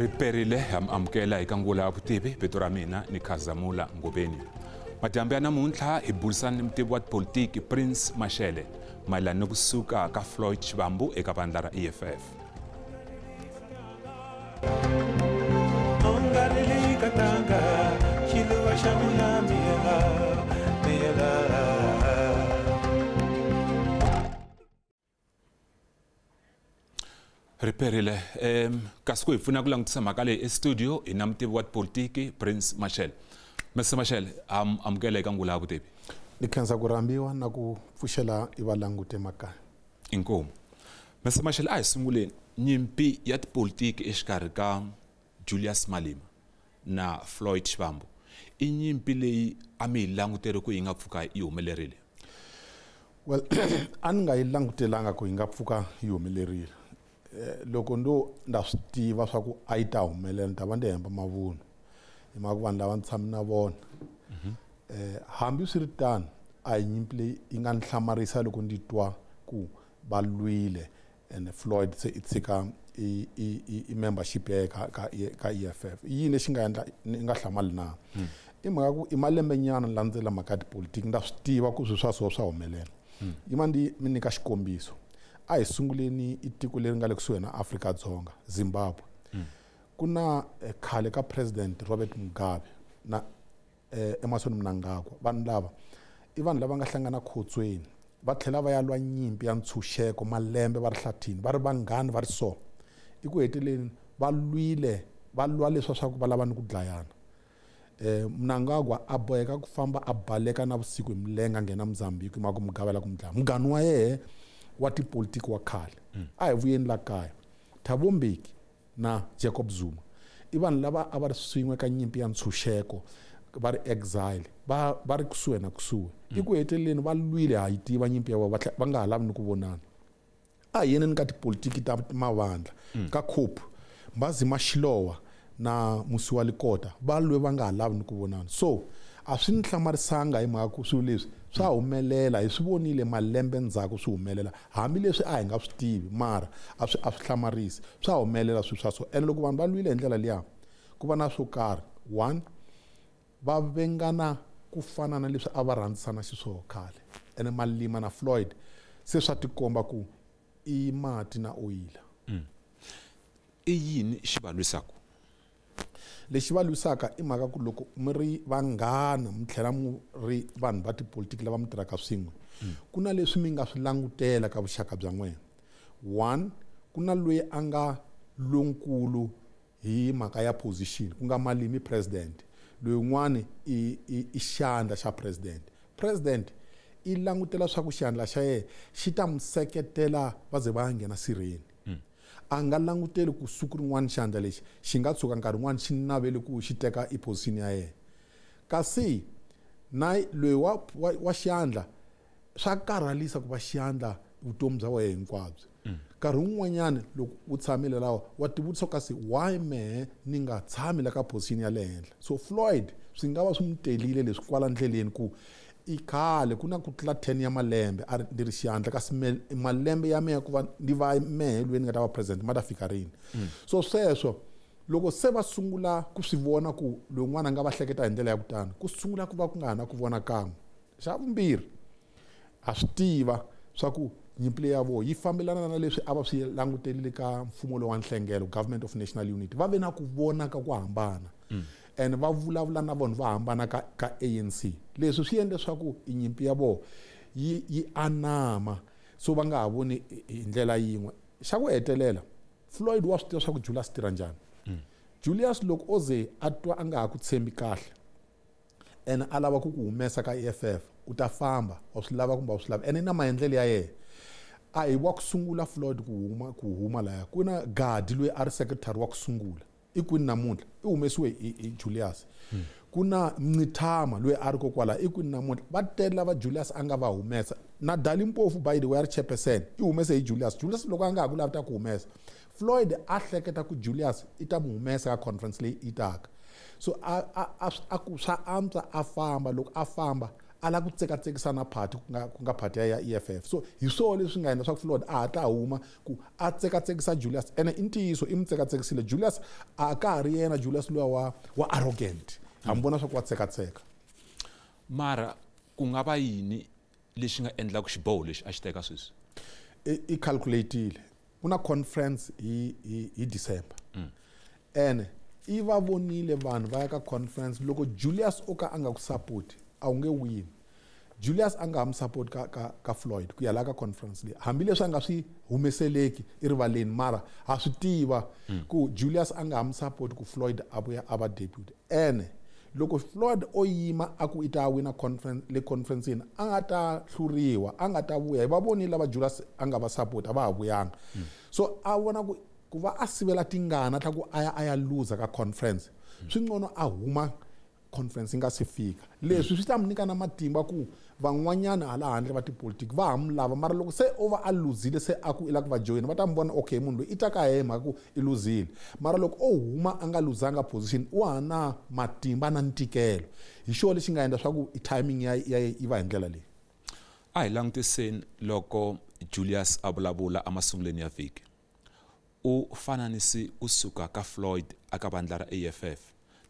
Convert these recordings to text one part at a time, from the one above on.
Riperile amukela eka ngula ya vutivi vito ra mina ni Khazamula Ngobeni. Madyambu ya namuntlha hi burisana ni mutivi wa tipolitiki Prince Mashele mayelana ni kusuka ka Floyd Shivambu eka vandla ra EFF. Riperile kasi ku hi pfuna ku langutisa mhaka leyi estudio hi na mutivi wa tipolitiki Prince Mashele. Mr Mashele, amukela eka ngula ya vutivi. Ni khensa ku rhambiwa na ku pfuxela i valangute makaya. Inkomu. Mr Mashele, a hi sunguleni nyimpi ya tipolitiki exikarhi ka Julius Malema na Floyd Shivambu. I nyimpi leyi a mi yi languteri ku yi nga pfuka yi humelerile? Well, a ni nga yi langutelanga ku yi nga pfuka yi humelerile. Loko ndo nda swi tiva swa ku a yi ta humelela ni ta va ndzi hemba mavunwa hi mhaka ku vanhu lava ni tshami na vona. Hambi swi ri tano a hi nyimpi leyi yi nga ni hlamarisa loko ndzi twa ku va lwile and Floyd se i tshika i membership ya yena ka EFF. I yini lexi nga endla ni nga hlamali na? I mhaka ku i malembe nyana ni landzela mhaka ya tipolitiki nda swi tiva ku swilo swa so swa humelela. Yima ndi mi nyika xikombiso. A hi sunguleni i tiko leri nga le kusuhi na Afrika-Dzonga, Zimbabwe. Ku na khale ka President Robert Mugabe na Emmerson Mnangagwa. Vanhu lava i vanhu lava nga hlangana khotsweni va tlhela va ya lwa nyimpi ya ntshunxeko malembe va ri hlathini, va ri vanghani va ri so. I ku heteleleni va lwile, va lwa leswa swa ku va lava ni ku dlayana. Mnangagwa a boheka ku famba a baleka na vusiku hi milenge a nghena Mozambique hi mhaka ku Mugabe la ku n'wi dlaya. Munghana wa yena wa tipolitiki wa khale. A hi vuyeni la kaya. Thabo Mbeki na Jacob Zuma i vanhu lava a va ri swin'we ka nyimpi ya ntshunxeko, va ri exile, va ri kusuhi na kusuhi. I ku heteleleni va lwile, ha yi tiva nyimpi ya vona, va nga ha lavi ni ku vonana. A hi yeneni ka tipolitiki ta mavandla, ka COPE, Mbhazima Shilowa na Mosiuoa Lekota va lwe va nga ha lavi ni ku vonana. So a swi ni hlamarisanga hi mhaka ku swilo leswi swa humelela, hi swi vonile malembe ndzhaku swi humelela, hambileswi a hi nga swi tivi, mara a swi hlamarisi, swa humelela swilo swa so. Ene loko vanhu va lwile hi ndlela liya, ku va na swo karhi. One, va vengana ku fana na leswi a va rhandzisana xiswona khale. Ene Malema na Floyd se swa tikomba ku i mati na oyila. I yini xi va lwisaka? Lexi va lwisaka i mhaka ku loko mi ri vanghana mi tlhela mi ri vanhu va tipolitiki lava mi tirhaka swin'we, ku na leswi mi nga swi langutela ka vuxaka bya n'wina. One, ku na loyi a nga lonkulu hi mhaka ya position, ku nga Malema president, loyi un'wani i xandla xa president. President i langutela swa ku xandla xa yena xi ta n'wi seketela va ze va ya nghena sirheni. A nga languteli ku siku rin'wana xandla lexi xi nga tshuka nkarhi wun'wana xi navele ku xi teka i position ya yena. Kasi na loyi wa xandla swa karhalisa ku va xandla vutomi bya wena hinkwabyo. Nkarhi wun'wanyani loko u tshamile lawa wa tivutisa kasi why mehe ni nga tshami la ka position ya le henhla. So Floyd swi nga va swi n'wi telile leswi kwala ndleleni ku i khale ku na ku tlula 10 ya malembe a ri ndi ri xandla, kasi malembe ya mehe ku va ndi va mehe loyi ni nga ta va president ma ta fika rini. So sweswo loko se va sungula ku swi vona ku loyi un'wana a nga va hleketa hi ndlela ya ku tano, ku sungula ku va ku nga ha na ku vona kan'we. Xa vumbirhi, ha swi tiva swa ku nyimpi leyi ya vona yi fambelana na leswi a va swi langutelile ka mfumo lowa nhlengelo, Government of National Unity. Va ve na ku vona ka ku hambana. And va vulavula na vanhu va hambana ka ANC. Leswi swi endle leswaku nyimpi ya vona yi anama, so va nga ha voni hi ndlela yin'we. Xa ku hetelela, Floyd wa swi tiva swa ku Julius tirha njhani. Julius loko o ze a twa a nga ha ku tshembi kahle ene a lava ku ku humesa ka EFF, u ta famba, wa swi lava kumbe a wu swi lavi. Ene na maendlelo ya yena, a hi wa ku sungula Floyd ku huma laya. Ku na Gadi loyi a ri secretary wa ku sungula, i kwini namuntlha? I humesiwe hi Julius. Ku na Mncithama loyi a ri kokwala, i kwini namuntlha? Va tele lava Julius a nga va humesa. Na Dali Mpofu by the way a ri chairperson, i humese hi Julius. Julius loko a nga ha ku lavi ta ku humesa, Floyd a hleketa ku Julius i ta n'wi humesa ka conference leyi yi taka. So a ku swa antswa a famba, loko a famba A lava ku tsekatsekisa na party, ku nga party ya EFF. So hi swona leswi nga endla swa ku Floyd a hatla a huma ku a tsekatsekisa Julius. Ene i ntiyiso, i mi tsekatsekisile Julius. A ka ha ri yena Julius luya wa arrogant, ha mi vona swa ku wa tsekatseka. Mara ku nga va yini lexi nga endlaka xiboho lexi a xi teka sweswi? I calculatile. Ku na conference hi December, ene i va vonile vanhu va ya ka conference. Loko Julius o ka a nga ku support, a wu nge wini. Julius a nga ha mi support ka Floyd ku ya laha ka conference leyi, hambileswi a nga swi humeseleki erivaleni, mara ha swi tiva ku Julius a nga ha mi support ku Floyd a vuya a va deputy. Ene loko Floyd o yima a ku i ta wina conference le conferenceni, a nga ta hluriwa, a nga ta vuya. Hi va vonile lava Julius a nga va support, a va ha vuyanga. So a vona ku va a sivela tingana ta ku a ya luza ka conference, swi ngcono a huma conference yi nga si fika. Leswi swi ta mi nyika na matimba ku van'wanyana hala handle va tipolitiki va ha mi lava. Mara loko se o va a luzile, se a ku i lava ku va joyina, va ta mi vona, okay, munhu loyi i ta ka hi mhaka ku i luzile. Mara loko o huma a nga luzanga position, wa ha na matimba na ntikelo. Hi xona lexi nga endla swa ku i timing ya yi va hi ndlela leyi. A hi langutiseni loko Julius a vulavula emasungulweni ya vhiki, u fananisi kusuka ka Floyd aka vandla ra EFF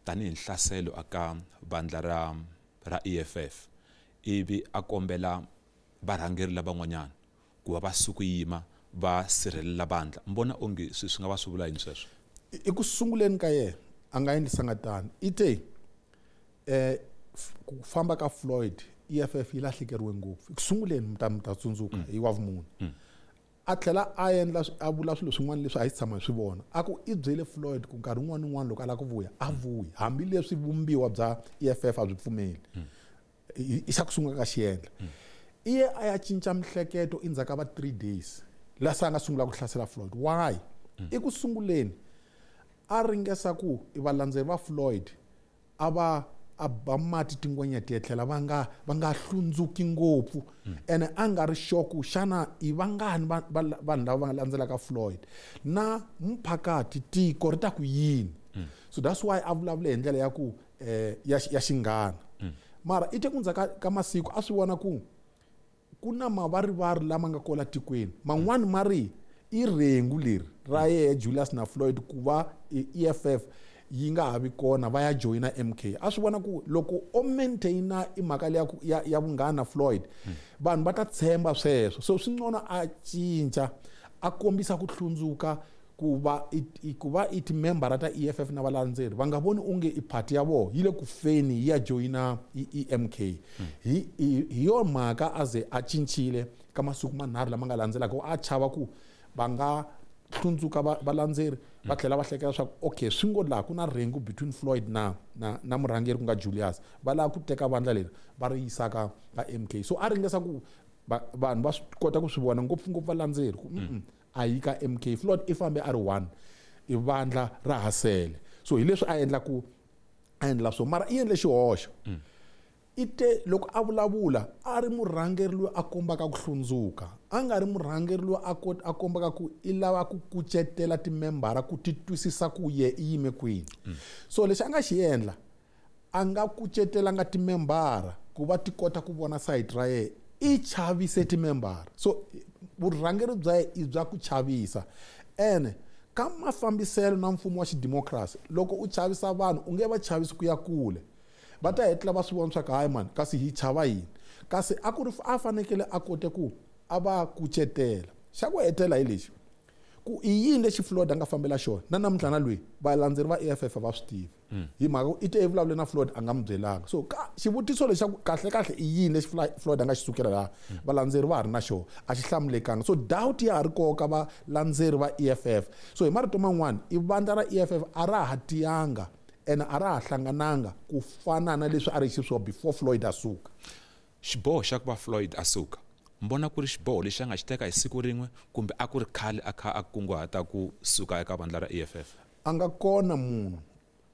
tanihi nhlaselo aka vandla ra EFF, ivi a kombela varhangeri lavan'wanyana ku va va suku yima va sirhelela vandla. Mi vona onge swi nga va swi vula yini sweswo? I ku sunguleni ka yena a nga endlisanga tani. I te ku famba ka Floyd, EFF yi lahlekeriwe ngopfu. Eku sunguleni mi ta tsundzuka hi wa vumune. A tlhela a endla, a vula swilo swin'wana leswi a hi tshama hi swi vona. A ku i byele Floyd ku nkarhi wun'wana ni wun'wana loko a lava ku vuya, a vuyi, hambileswi vumbiwa bya EFF a byi pfumeli. I xa ku sungula ka xiendla. I ye a ya cinca mihleketo endzhaku ka va 3 days laha se a nga sungula ku hlasela Floyd. Why? I ku sunguleni a ringesa ku i valandzeri va Floyd a va a ba mati tingwenya ti etlela, va nga hlundzuki ngopfu. Ene a nga ri sure ku xana i vangani vanhu lava va nga landzelaka Floyd, na mphakati tiko ri ta ku yini. So that's why a vulavule hi ndlela ya ku ya xinghana. Mara i te ku ndzhaku ka masiku a swi vona ku ku na mavarivari lama nga kola tikweni man'wani, ma ri i rhengu leri ra yehe Julius na Floyd ku va EFF yi nga ha vi kona, va ya joyina MK. A swi vona ku loko o maintaina i mhaka leya ya vunghana na Floyd, vanhu va ta tshemba sweswo. So swi ngcono a cinca, a kombisa ku hlundzuka ku va i timembara ta EFF na valandzeri va nga voni onge i party ya vona yi le ku feni, yi ya joyina i MK. Hi yo mhaka a ze a cincile ka masiku manharhu lama nga landzelaka. A chava ku va nga hlundzuka valandzeri, va tlhela va hleketa swa ku okay, swi ngo laha ku na rhengu between Floyd na murhangeri ku nga Julius, va lava ku teka vandla leri va ri yisaka ka MK. So a ringesa ku vanhu va swi kota ku swi vona, ngopfungopfu valandzeri, ku a yi ka MK, Floyd i fambe a ri one, i vandla ra hasele. So hi leswi a endla ku a endla so. Mara i endle xihoxo. I te loko a vulavula a ri murhangeri loyi a kombaka ku hlundzuka, a nga ri murhangeri loyi a kombaka ku i lava ku kucetela timembara ku ti twisisa ku ye i yime kwini. So lexi a nga xi endla, a nga kucetelanga timembara ku va ti kota ku vona sayiti ra yena, i chavise timembara. So vurhangeri bya yena i bya ku chavisa. Ene ka mafambiselo na mfumo wa xidemokirasi, loko u chavisa vanhu, u nge va chavisi ku ya kule, va ta hetela va swi vona swa ku hayi mani, kasi hi chava yini? Kasi a ku ri a fanekele a kote ku a va kucetela. Xa ku hetelela hi lexi, ku i yini lexi Floyd a nga fambela xona na namuntlha na loyi valandzeri va EFF va swi tivi, hi mhaka ku i te i vulavule na Floyd, a nga mi byelanga. So ka xivutiso lexaku kahle kahle i yini lexi Floyd a nga xi sukela laha, valandzeri va ha ri na xona, a xi hlamulekanga. So doubt ya ha ri koho ka valandzeri va EFF. So hi marito man'wani, i vandla ra EFF a ra ha tiyanga, ene a ra ha hlangananga ku fana na leswi a ri xiswona before Floyd a suka. Xiboho xa ku va Floyd a suka, mi vona ku ri xiboho lexi a nga xi teka hi siku rin'we, kumbe a ku ri khale a kha a kunguhata ku suka eka vandla ra EFF? A nga kona munhu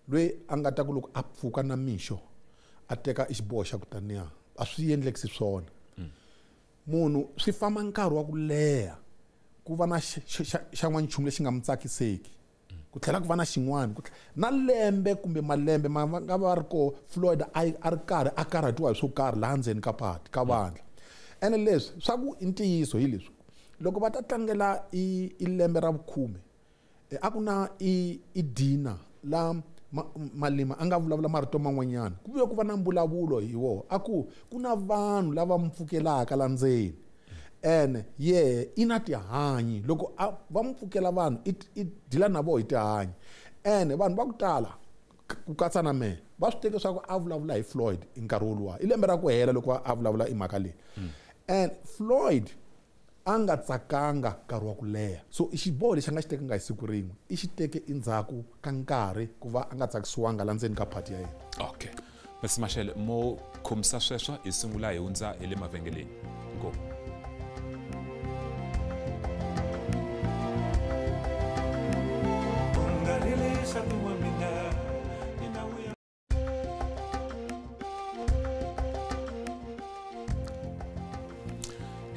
loyi a nga ta ku loko a pfuka na mixo a teka i xiboho xa ku taniya, a swi endlekisi swona. Munhu swi famba nkarhi wa ku leha ku va na xan'wana nchumu lexi nga mi tsakiseki. Ku tlhela ku va na xin'wana na lembe kumbe malembe ma nga va ri ko Floyd a ri karhi a karhatiwa hi swo karhi laha ndzeni ka pati ka vandla. Ene leswi swa ku i ntiyiso hi leswi loko va ta tlangela i lembe ra vukhume a ku na i dinner la Malema a nga vulavula marito man'wanyana ku vuye ku va na mbulavulo hi wona a ku ku na vanhu lava mu pfukelaka la ndzeni ene yehe i na tihanyi loko va mu pfukela vanhu i dila na voho hi tihanyi ene vanhu va ku tala ku katsa na mehe va swi teke leswaku a vulavula hi Floyd hi nkarhi woluwa i lembe ra ku hela loko a vulavula i mhaka leyi and Floyd a nga tsakanga nkarhi wa ku leha so i xiboho lexi a nga xi tekanga hi siku rin'we i xi teke endzhaku ka nkarhi ku va a nga tsakisiwanga la ndzeni ka phati ya yena. Okay, Mr Mashele, mo khomisa sweswo hi sungula hi hundza hi le mavhengeleni. Inkomu.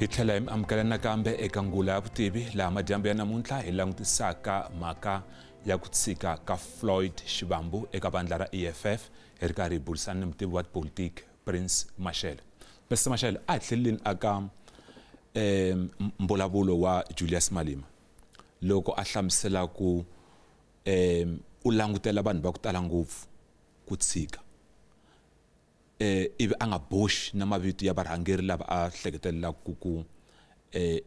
Hi tlhela hi amukela nakambe eka ngula ya vutivi laha madyambu ya namuntlha hi langutisaka mhaka ya ku tshika ka Floyd Shivambu eka vandla ra EFF hi ri karhi hi burisana ni mutivi wa tipolitiki Prince Mashele. Mr Mashele, a hi tlheleleni aka mbulavulo wa Julius Malema loko a hlamusela ku u langutela vanhu va ku tala ngopfu ku tshika ivi a nga boxi na mavito ya varhangeri lava a hleketelelaka ku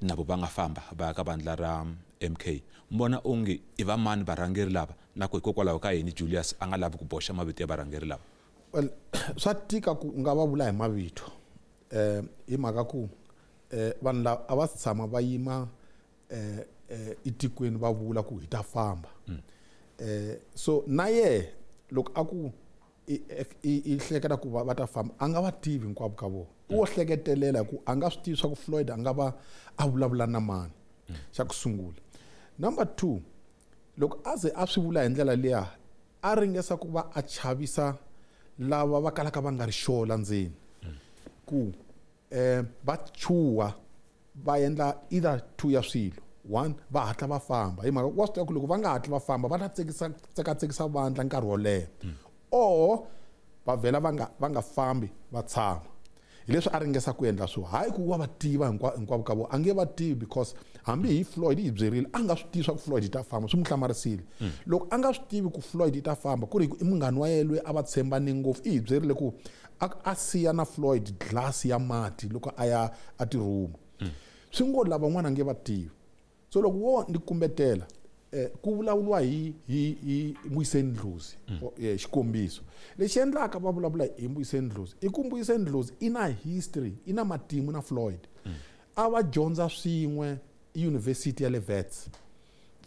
na vo va nga famba va ya ka vandla ra MK. Mbona onge i va mani varhangeri lava na ku hikokwalaho ka yini Julius a nga lavi ku boxa mavito ya varhangeri lava? Well, swa tika ku u nga va vula hi mavito hi mhaka ku vanhu lava a va si tshama va yima etikweni va vula ku hi ta famba. So na yehe loko a ku i hleketa ku va ta famba a nga va tivi hinkwavo ka vona wo hleketelela ku a nga swi tivi swa ku Floyd a nga va a vulavula na mani xa ku sungula. Number 2, loko a ze a swi vula hi ndlela liya a ringesa ku va a chavisa lava va kalaka va nga ri sure la ndzeni ku va chuha va endla either two ya swilo. One, va hatla va famba hi mhaka wa swi tiva ku loko va nga hatli va famba va ta tsekatsekisa vandla nkarhi wo leha or va vhela va nga fambi va tshama. Hi leswi a ringesa ku endla swo hayi ku wa va tiva hinkwavo ka vona a nge va tivi because hambi hi Floyd yi byerile a nga swi tivi swa ku Floyd yi ta famba swi n'wi hlamarisile. Loko a nga swi tivi ku Floyd yi ta famba ku ri i munghana wa yena loyi a va tshembane ngopfu i hi byerile ku a siya na Floyd glass ya mati loko a ya a tirhuma swi ngo lavan'wana a nge va tivi. So loko wo ni kumbetela ku vulavuriwa hi Mbuyiseni Ndlozi xikombiso lexi endlaka va vulavula hi Mbuyiseni Ndlozi i ku Mbuyiseni Ndlozi i na history i na matimu na Floyd a va dyondza swin'we university ya le Wits.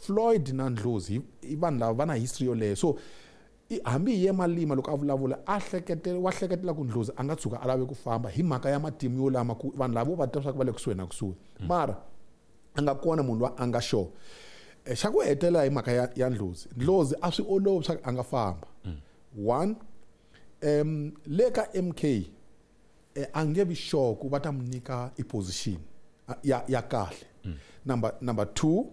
Floyd na Ndlozi i vanhu lava va na history yoleyo so hambi hi ye Malema loko a vulavula a hleketela wa hleketela ku Ndlozi a nga tshuka a lave ku famba hi mhaka ya matimu yo lama ku vanhu lava va tiva swa ku va le kusuhi na kusuhi mara a nga kona munhu loyi a nga sure. Xa ku hetelela hi mhaka ya Ndlozi, Ndlozi a swi olovi swa ku a nga famba. One, le ka MK a nge vi sure ku va ta mu nyika i position ya kahle. Number 2,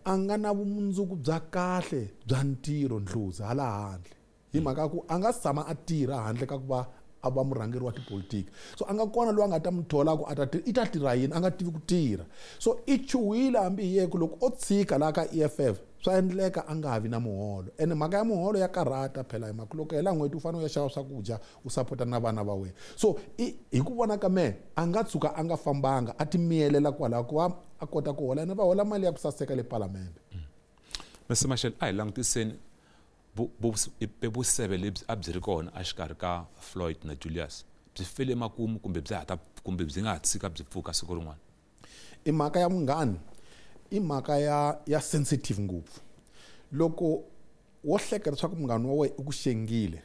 a nga na vumundzuku bya kahle bya ntirho Ndlozi hala handle hi mhaka ku a nga tshama a tirha handle ka ku va a va murhangeri wa tipolitiki so a nga kona loyi a nga ta mu thola ku a ta i ta tirha yini a nga tivi ku tirha so i chuhile hambi hi ye ku loko o tshika laha ka EFF swa endleka a nga vi na muholo ene mhaka ya muholo ya karhata phela hi mhaka loko hela n'hweti u fanele u ya xava swakudya u sapota na vana va wena so hi ku vona ka mehe a nga tshuka a nga fambanga a timiyelela kwalaho ku va a kota ku hola ene va hola mali ya ku saseka le palamende. Mr Mashele, a hi langutiseni vuseve lebyi a byi ri kona exikarhi ka Floyd na Julius byi fele makumu kumbe bya ha kumbe byi nga ha tshika byi pfuka siku rin'wana? I mhaka ya munghana i mhaka ya sensitive ngopfu. Loko wo hleketa leswaku munghana wa wena i ku xengile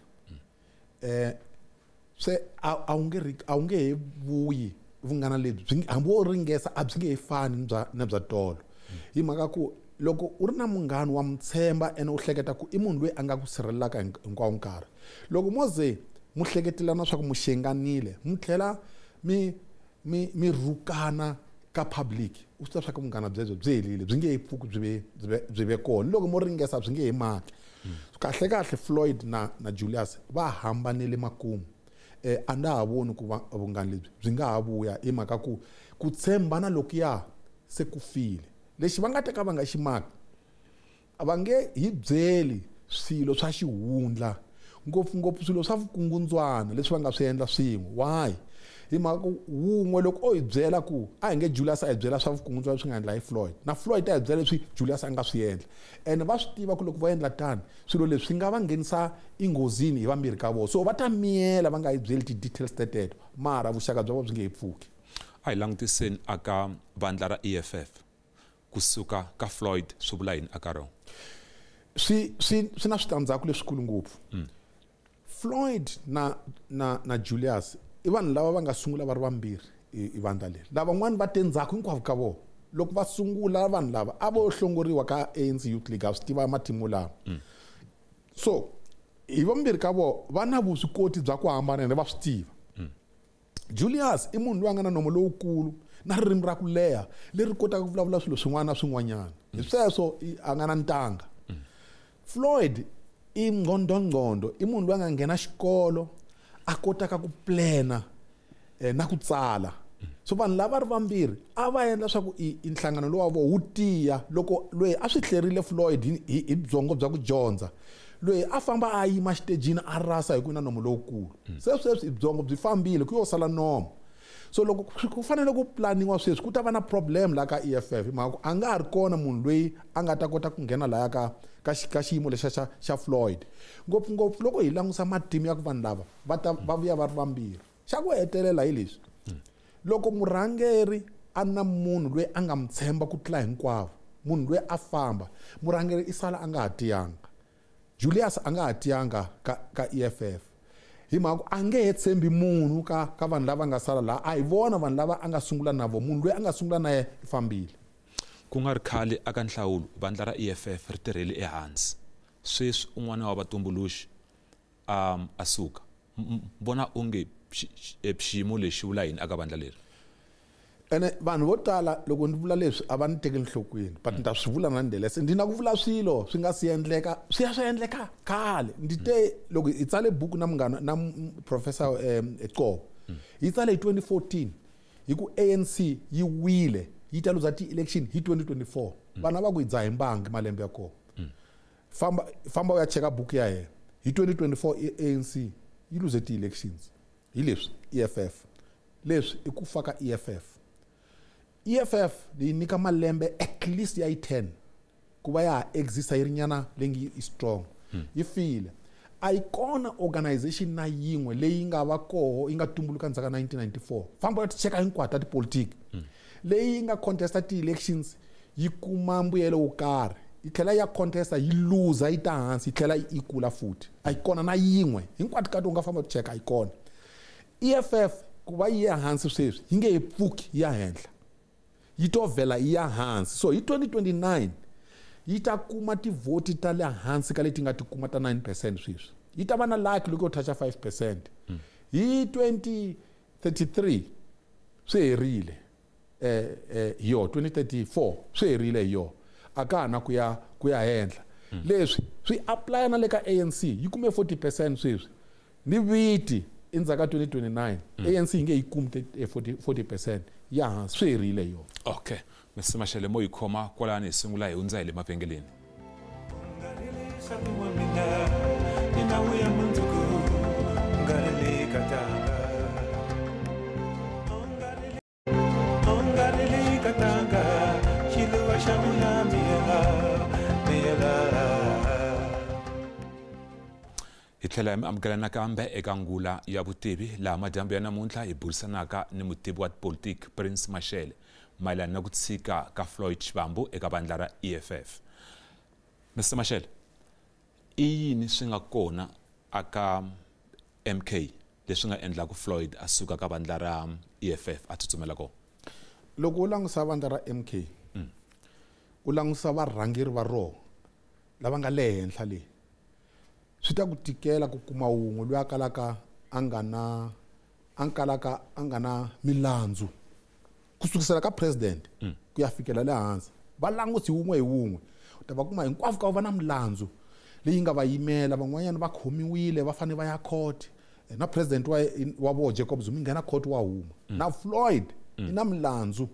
se a wu nge he vuyi vunghana lebyi hambi wo ringesa a byi nge he fani na bya tolo hi mhaka ku loko u ri na munghana wa mu tshemba ene u hleketa ku i munhu loyi a nga ku sirhelelaka hinkwawo nkarhi loko mo ze mu hleketelana swa ku mu xenganile mu tlhela mi rhukana ka public u swi tiva swa ku vunghana byebyo byi helile, byi nge he pfuki byi ve kona. Loko mo ringesa byi nge he maki. Kahle kahle Floyd na Julius va hambanele makumu. A nda ha voni ku va vunghana lebyi byi nga ha vuya hi mhaka ku tshembana lokuya se ku file. Lexi va nga teka va nga xi maki, a va nge hi byeli swilo swa xihundla, ngopfungopfu swilo swa vukungundzwana leswi va nga swi endla swin'we. Why? Hi mhaka ku wun'we loko o hi byela ku a hi nge Julius a hi byela swa vukungundzwana leswi nga endla hi Floyd, na Floyd a hi byela leswi Julius a nga swi endla. Ene va swi tiva ku loko va endla tano swilo leswi swi nga va nghenisa enghozini hi vambirhi ka vona. So va ta miyela va nga hi byeli ti-details teteto, mara vuxaka bya vona byi nge he pfuki. A hi langutiseni aka vandla ra EFF kusuka ka Floyd swi vula yini aka rona? Swi na switandzhaku leswikulu ngopfu. Floyd na Julius i vanhu lava va nga sungula va ri vambirhi i vandla leri. Lavan'wani va te ndzhaku hinkwavo ka vona. Loko va sungula vanhu lava a vo hlongoriwa ka ANC Youth League, a swi tiva matimu lawa. So hi vambirhi ka vona va na vuswikoti bya ku hambana ene va swi tiva. Julius i munhu loyi a nga na nomo lowukulu na ririmi ra ku leha leri kotaka ku vulavula swilo swin'wana na swin'wanyana. Hi sweswo a nga na ntanga. Floyd i ngqondongqondo, i munhu loyi a nga nghena xikolo a kotaka ku plana na ku tsala. So vanhu lava ri vambirhi a va endla swa ku i nhlangano lowu wa vona wu tiya. Loko loyi a swi hlerile Floyd hi byongo bya ku dyondza, loyi a famba a yima xitejini a rasa hi ku na nomo lowukulu. Se sweswi byongo byi fambile ku yo sala nomo. So loko ku fanele ku planiwa sweswi ku ta va na problem la ka EFF, hi mhaka ku a nga ha ri kona munhu loyi a nga ta kota ku nghena laya ka xiyimo lexa xa Floyd. Ngopfungopfu loko hi langusa matimu ya ku vanhu lava va ta va vuya va ri vambirhi. Xa ku hetelela hi leswi, loko murhangeri a na munhu loyi a nga mi tshemba ku tlula hinkwavo, munhu loyi a famba, murhangeri i sala a nga ha tiyanga. Julius a nga ha tiyanga ka EFF. Hi mhaka ku a nge he tshembi munhu ka vanhu lava nga sala laha. A hi vona vanhu lava a nga sungula na vona, munhu loyi a nga sungula na yena i fambile. Ku nga ri khale aka nhlawulo, vandla ra EFF ri tirhele ehansi. Sweswi un'wana wa vatumbuluxi a suka. Vona onge xiyimo lexi vula yini aka vandla leri? Ene vanhu vo tala loko ni vula leswi a va ni tekeli enhlokweni, but ni ta swi vula nonetheless. Ndzi na ku vula swilo swi nga si endleka, swi ya swi endleka khale. Ndzi te loko hi tsale buku na munghana na professor Qobo, hi tsale hi 2014 hi ku ANC yi wile yi ta luza ti-election hi 2024. Vana va ku hi dzaha mbangi malembe ya kona. Famba u ya cheka buku ya yena. Hi 2024 ANC yi luze ti-elections. Hi leswi EFF. Leswi i ku fa ka EFF. EFF yi nyika malembe at least ya yi 10 ku va ya ha exista yi ri nyana leyi ngi yi strong. Yi file. A yi kona organization na yin'we leyi nga va koho yi nga tumbuluka ndzhaku ka 1994. Famba u cheka hinkwato ta tipolitiki. Leyi yi nga contesta ti-elections yi kuma mbuyelo wo karhi, yi tlhela ya contesta yi luza yi ta hansi, yi tlhela yi kula futhi. A yi kona na yin'we hinkwato ka ti u nga famba u cheka, a yi kona. EFF ku va yi ya hansi sweswi yi nge he pfuki yi ya henhla, yi to vhela yi ya hansi. So hi 2029 yi ta kuma tivhoti ta le hansi ka leti nga ti kuma ta 9% sweswi. Yi ta va na lucky loko yo toucha 5%. Hi 2033 swi herile. Hi yo 2034 swi herile hi yo. A ka ha na ku ya henhla. Leswi swi apply na le ka ANC, yi kume 40% sweswi. Ni viti endzhaku ka 2029 ANC yi nge yi kumi 40% ya hansi, swi herile yo. Okay, Mr Mashele, mo yi khoma kwalani hi sungula hi hundza hi le mavhengeleni. Hi tlhela hi mi amukela nakambe eka ngula ya vutivi laha madyambu ya namuntlha hi burisanaka ni mutivi wa tipolitiki Prince Mashele mayelana na ku tshika ka Floyd Shivambu eka vandla ra EFF. Mr Mashele, i yini swi nga kona aka MK leswi nga endlaku Floyd a suka ka vandla ra EFF a tsutsumela kona? Loko u langusa vandla ra MK, u langusa varhangeri va rona lava nga le henhla le, swi ta ku tikela ku kuma wun'we loyi a kalaka a nga na, a kalaka a nga na milandzu. Ku sukisela ka president ku ya fikela le hansi va langusi wun'we hi wun'we u ta va kuma hinkwavo ka va na milandzu leyi nga va yimela van'wanyana va khomiwile va fanele va ya court na president wa vo Jacob Zuma nghena court wa huma na Floyd i na milandzu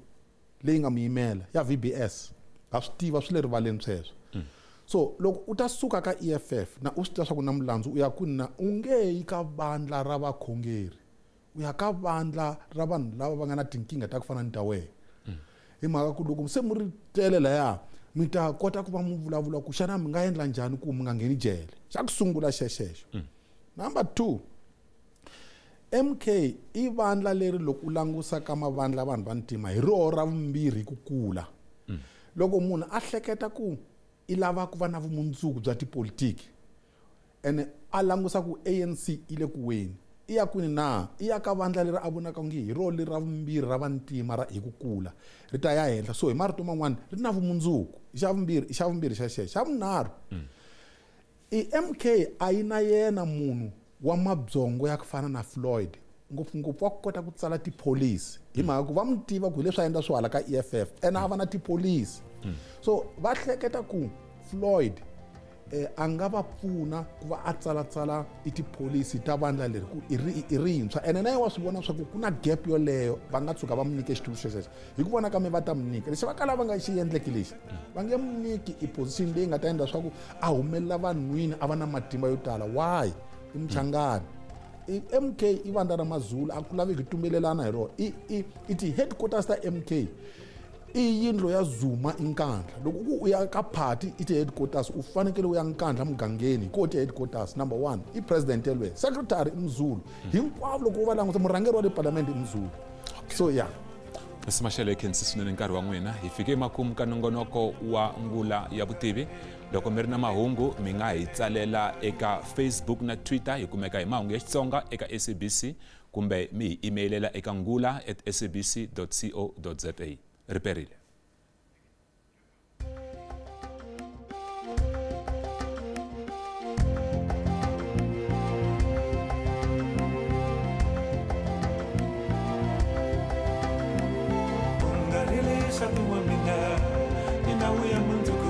leyi nga mu yimela ya VBS ha swi tiva swi le rivaleni sweswo. So loko u ta suka ka EFF na u swi tiva swa ku na milandzu u ya kwini na u nge yi ka vandla ra vakhongeri u ya ka vandla ra vanhu lava va nga na tinkingha ta ku fana ni ta wena. Hi mhaka ku loko se mi ri tele laya mi ta kota ku va mi vulavula ku xana mi nga endla njhani ku mi nga ngheni jele. Xa ku sungula xexexo. Number 2, MK i vandla leri loko u langusa ka mavandla vanhu va ntima hi roho ra vumbirhi ku kula. Loko munhu a hleketa ku i lava ku va na vumundzuku bya tipolitiki ene a langusa ku ANC i le ku weni i ya kwini na i ya ka vandla leri a vonaka onge hi roho leri ra vumbirhi ra vantima ra hi ku kula ri ta ya henhla. So hi marito man'wana ri na vumundzuku. Xa vumbirhi xa vumbirhi xa xexo. Xa vunharhu i MK a yi na yena munhu wa mabyongo ya ku fana na Floyd ngopfungopfu wa ku kota ku tsala tipholisi hi mhaka ku va mi tiva ku hi leswi a endla swo hala ka EFF ene a va na tipholisi. So va hleketa ku Floyd a nga va pfuna ku va a tsalatsala i tipholisi ta vandla leri ku i rintshwa ene na yena wa swi vona swa ku ku na gap yoleyo va nga tshuka va mi nyike xitulu xexexo hi ku vona ka mi va ta mi nyika lexi va kala va nga xi endleki lexi va nge mi nyiki i position leyi nga ta endla swa ku a humelela vanhwini a va na matimba yo tala. Why? I muchangani. MK i vandla ra Mazulu a ku laveki tumbelelana hi rona. I ti-headquarters ta MK i yindlu ya Zuma i Nkandla. Loko ku u ya ka party i ti-headquarters u fanekele u ya Nkandla mugangeni ko ti-headquarters. Number 1 i president yelwe secretary i Mzulu hinkwavo loko u va langusa murhangeri wa le parliament i Mzulu. So yeah. Mr. Mashele khensi swinene nkarhi wa n'wina hi fike emakumu ka nongonoko wa Ngula ya Vutivi. Loko mi ri na mahungu mi nga hi tsalela eka Facebook na Twitter hi kumeka hi mahungu ya Xitsonga eka SABC kumbe mi hi emailela eka ngula@sabc.co.za. Riperile. Ungarilisa tu wa mina, ni na uya mundzuku.